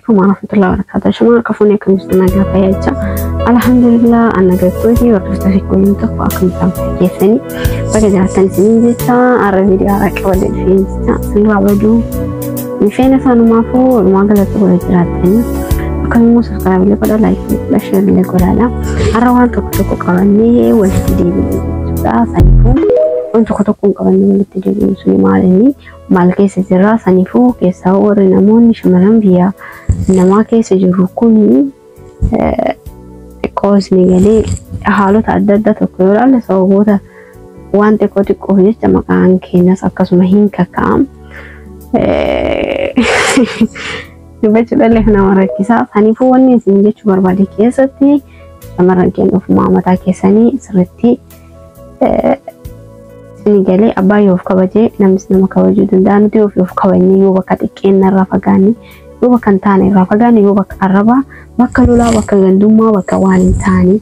Alaikum warahmatullahi wabarakatuh. Shuma harka fuunee akkam jirtu nagaa fayyaa. Alhamdulillah anna galtooti hordoftoota fi qoyyoon tokko akkam isaan keessanii bakka jiraattan isiniin jecha har'a viidiyoo haaraa qabadhee dhufeen jecha isinirraa baduu mifeen isaanumaafuu walumaa galatti godha jiraattanii akkasumas subscribe illee godhaa, like godhaa, share illee godhaadha. Har'a waan tokko tokko qabannee walitti deebinee jechuudha. Saniifuu waan tokko tokkoon qabannee walitti deebinu suni maal inni maal keessa jirra? Saniifuu keessaa warri namoonni shamarran biyya namaa keessa jiru kuni xiqqoo isin galee haalota adda addaa tokko yoo ilaalle sababoota waan xiqqoo xiqqoof jecha maqaan keenyas akkasuma hin kaka'am. Dubbachuudhaan nama rakkisaa. Saniifuu wanni isin jechuu barbaade keessatti shamarran keenya ofumaa mataa keessanii sirriitti isin galee abbaa yoo of kabajee namnis nama kabajuu danda'a. Nuti ofii of kabajnee yoo bakka xiqqeenna irraa fagaanne, yoo bakka hin taane irraa fagaanne, yoo bakka arrabaa, bakka lolaa, bakka gandummaa, bakka waan hin taane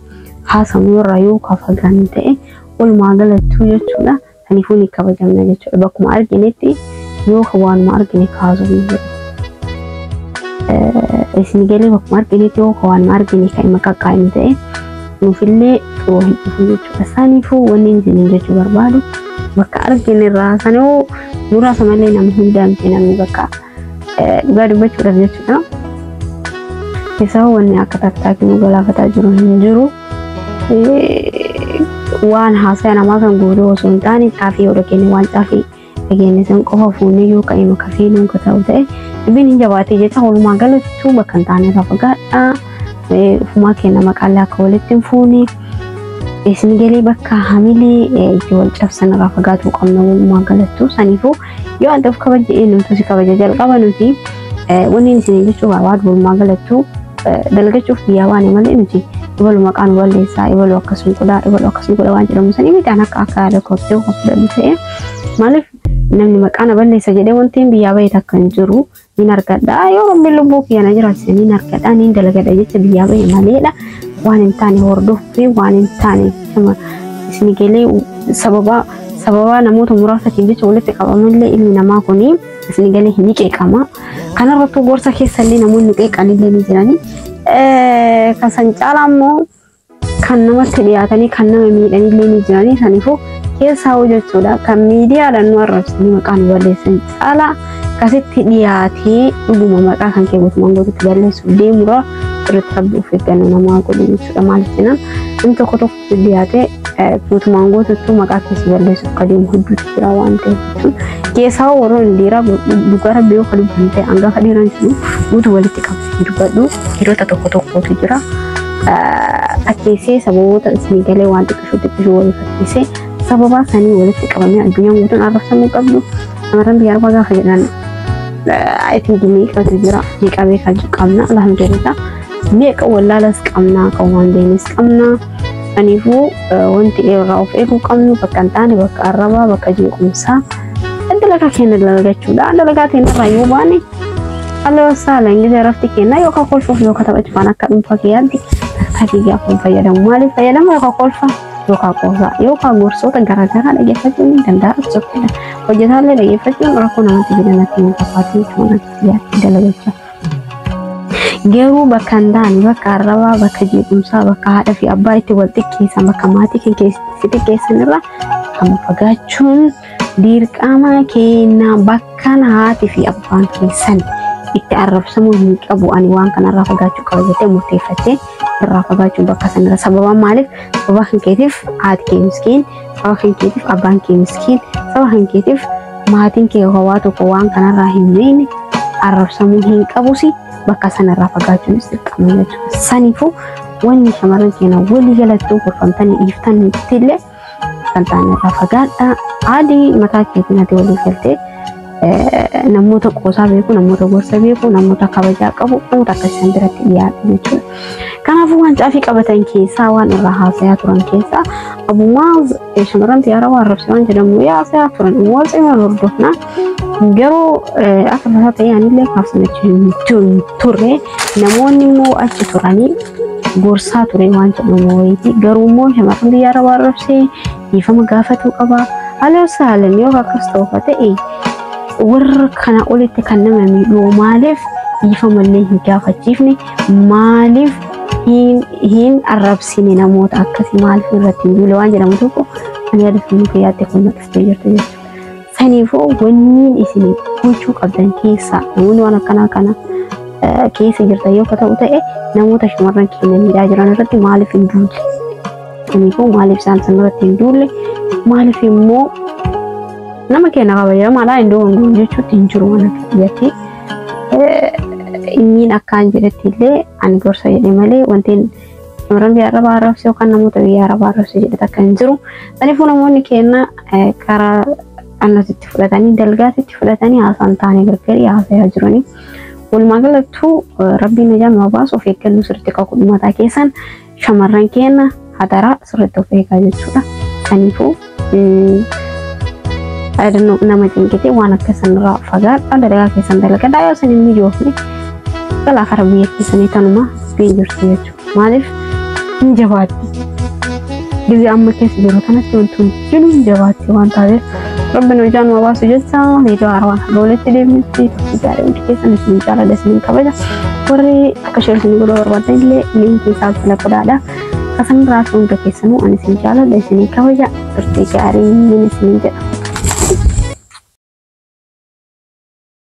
haasamuu irraa yoo ka fagaanne ta'e walumaa galattuu jechuudha. Saniifuu ni kabajamna jechuudha. Bakkuma arginetti yoo waanuma argine kaasuu ni jedhu. Isin galee bakkuma arginetti yoo waanuma argine kan maqaa qaa'inu ta'e nuufillee xuroo hin dhufu jechuudha. Saniifuu wanni isin jechuu barbaadu bakka argine irraa sanoo muraasa malee nama hundaa miti namni bakka dhugaa dubbachuudhaaf jechuudha. Keessaa wanni akka taktaakii nu galaafataa jiru hin jiru. Waan haasaya namaa kan guutuu osoo hin taane caafii yoo dhageenye waan caafii dhageenye san qofa fuunee yoo ka'e makafii nuun ka ta'u ta'e dubbiin hin jabaatee jecha walumaa galattuu bakka hin taane irraa fagaadhaa. Ofumaa keenya maqaalee akka walitti hin fuune isin galee bakka hamilee itti wal cabsan irraa fagaatuu qabna walumaa galattuu. Saniifuu yoo adda of kabaje eenyutu si kabaja jalqaba nuti wanni isin jechuu barbaadu walumaa galattuu dalagachuuf biyyaa baane malee nuti ibalu maqaan balleessaa, ibalu akkasuma godhaa, ibalu akkasuma godhaa waan jedhamu sanii miti. Akka akka yaada kootti of fudhadhu ta'e maaliif namni maqaan balleessa jedhee wanti biyyaa bahe takka hin jiru. Niin argadha yoo rabbi lubbuu kiyya na jiraachise niin argadha, niin dalagadha jecha biyyaa bahe maleedha. Waan hin taane hordofuu waan hin taane isin galee sababa sababa namoota muraasatiin jecha walitti qabamallee ilmi namaa kuni isin galee hin qeeqama. Kanarrattuu gorsa keessallee namoonni qeeqanillee ni jirani. Kan san caalaa immoo kan namatti dhiyaatanii kan nama miidhanillee ni jirani. Saniifuu keessaa jechuudha kan miidiyaadhaan nu arrabsanii maqaa nu balleessan caalaa akkasitti dhiyaatee dhuguma maqaa kan kee guutumaan guututti balleessuuf deemudha. Sirriitti rabbi of eeggannoo namaa godhu jechuudha. Maaliif jennaan namni tokko tokko dhiyaatee guutumaan guututti maqaa keessa balleessuuf kan deemu hedduutu jira waan ta'eef jechuudha. Keessaa warroonni dhiiraa dhugaa rabbi yoo kan dubbanne ta'e hangafa dhiiraan jiru guutuu walitti qabsiisee dubbadhu hiriyoota tokko tokkotu jira. Fakkeessee sababoota isin galee waan xiqqishuu xiqqishuu walii fakkeessee sababa sanii walitti qabamee addunyaan guutuun arrabsamuu qabdu. Shamarran biyya arbaa gaafa jedhan I think meeqatu jira, meeqa beekaa qabna, alhamdulillah meeqa wallaalas qabna, kan waan beeknes qabna. Kanaafuu wanti irraa of eeguu qabnu bakka hin taane, bakka arrabaa, bakka jeequmsaa dalagaa keenya dalagachuudha. Dalagaa keenya irraa yoo baane Allah saala ingilizii rafti kenna yookaan kolfuuf yookaan taphachuuf akka dhuunfaa kiyyaatti taktaakii gaafa fayyadamu. Maaliif fayyadamu? Yookaan kolfa yookaan qoosaa yookaan gorsoota garaagaraa dhaggeeffachuun ni danda'a. Sokkidha. Hojjetaallee dhaggeeffachuun rakkoo namatti fidanatti hin fakkaatu jechuudha kiyyaatti dalagachaa. Garuu bakka hin taane, bakka arrabaa, bakka jeequmsaa, bakka haadha fi abbaa itti wal xiqqeessan, bakka maatii kan keessatti xiqqeessan irraa kan fagaachuun dirqama keenya. Bakka haati fi abbaan keessan itti arrabsamuu hin qabu, ani waan kanarraa fagaachuu qaba jettee murteeffattee irraa fagaachuun bakka sanarra. Sababa maaliif? Sababa kan keetiif haati kee miskiin, sababa kan keetiif abbaan kee miskiin, sababa kan keetiif maatiin kee waa tokko waan kanarraa hin beekne arrabsamuu hin qabusi bakka sanarraa fagaachuunis dirqama jechuudha. Saniifuu wanni shamarran keenya walii galattuu gorfamtanii dhiiftan illee kan ta'an irraa fagaadha. Adii mataa keetiin ati walii galtee namoota qoosaa beeku, namoota gorsa beeku, namoota kabajaa qabu, namoota akkasiisan biratti dhiyaatu jechuudha. Kanaafuu waan caafii qabatan keessaa waan irraa haasayaa turan keessaa abumaa shamarran xiyyaara waan arrabse waan jedhamu haasayaa turan waan cimaa hordofna. Garuu akka tasaa ta'e anillee kaafsanachi hin turre, namoonni immoo achi turanii gorsaa ture waan jedhamu wayiiti. Garuu immoo shamarran biyya arabaa arrabsee dhiifama gaafatuu qaba. Haala saalan yoo akkas ta'u ta'e warra kana olitti kan nama miidhu maaliif Dhiifamallee hin gaafachiifne? Maaliif hin arrabsine? Namoota akkasii maaliif irratti hin duule waan jedhamu tokko ani yaada sammuu kiyyaatti kun dhuftee jirti jechuudha. Saniifuu wanni isin gochuu qabdan keessaa, namoonni waan akkanaa kana keessa jirtan yoo ta'u ta'e, namoota shamarran keenya miidhaa jiran irratti maaliif hin duulle? Saniifuu maaliif isaan san irratti hin duulle? Maaliif immoo nama keenya kabajamaadhaa hin dogongoon jechuutti hin jiru waan akka biyyatti. Inni akkaan jedhetti illee ani gorsa jedhe malee wanti shamarran biyya arabaa arrabse yookaan namoota biyya arabaa arrabse jedhe takka hin jiru. Saniifuu namoonni keenya karaa annasitti fudhatanii, dalgaasitti fudhatanii, haasaan taane gargari haasayaa jiranii. Walumaa galattuu rabbiin najaa nama baasu. Of eeggannoo sirriitti qabu mataa keessan, shamarran keenya hadaraa sirriitti of eegaa jechuudha. Saniifuu nama cinqite waan akka sanarraa fagaadha, dalagaa keessan dalagadhaa. Yoo isin hin mijoofne galaa karaa biyya keessanii, tanuma biyya jirtu jechuudha. Maaliif hin jabaatti? Gizee amma keessa jiru kanatti wanti hundinuu hin jabaatti waan taateef, rabbi nu ijaan baasu jecha. Viidiyoo haarawaan haga walitti deemnutti turtii gaarii. Hundi keessan isin jaalladha, isin kabaja. Warri akka share isin godhuu barbaadan illee liinkii isaa jala qodaadha. Kasanirraa hunda keessanuu ani isin jaalladha, isin kabaja. Turtii gaarii isin jedha.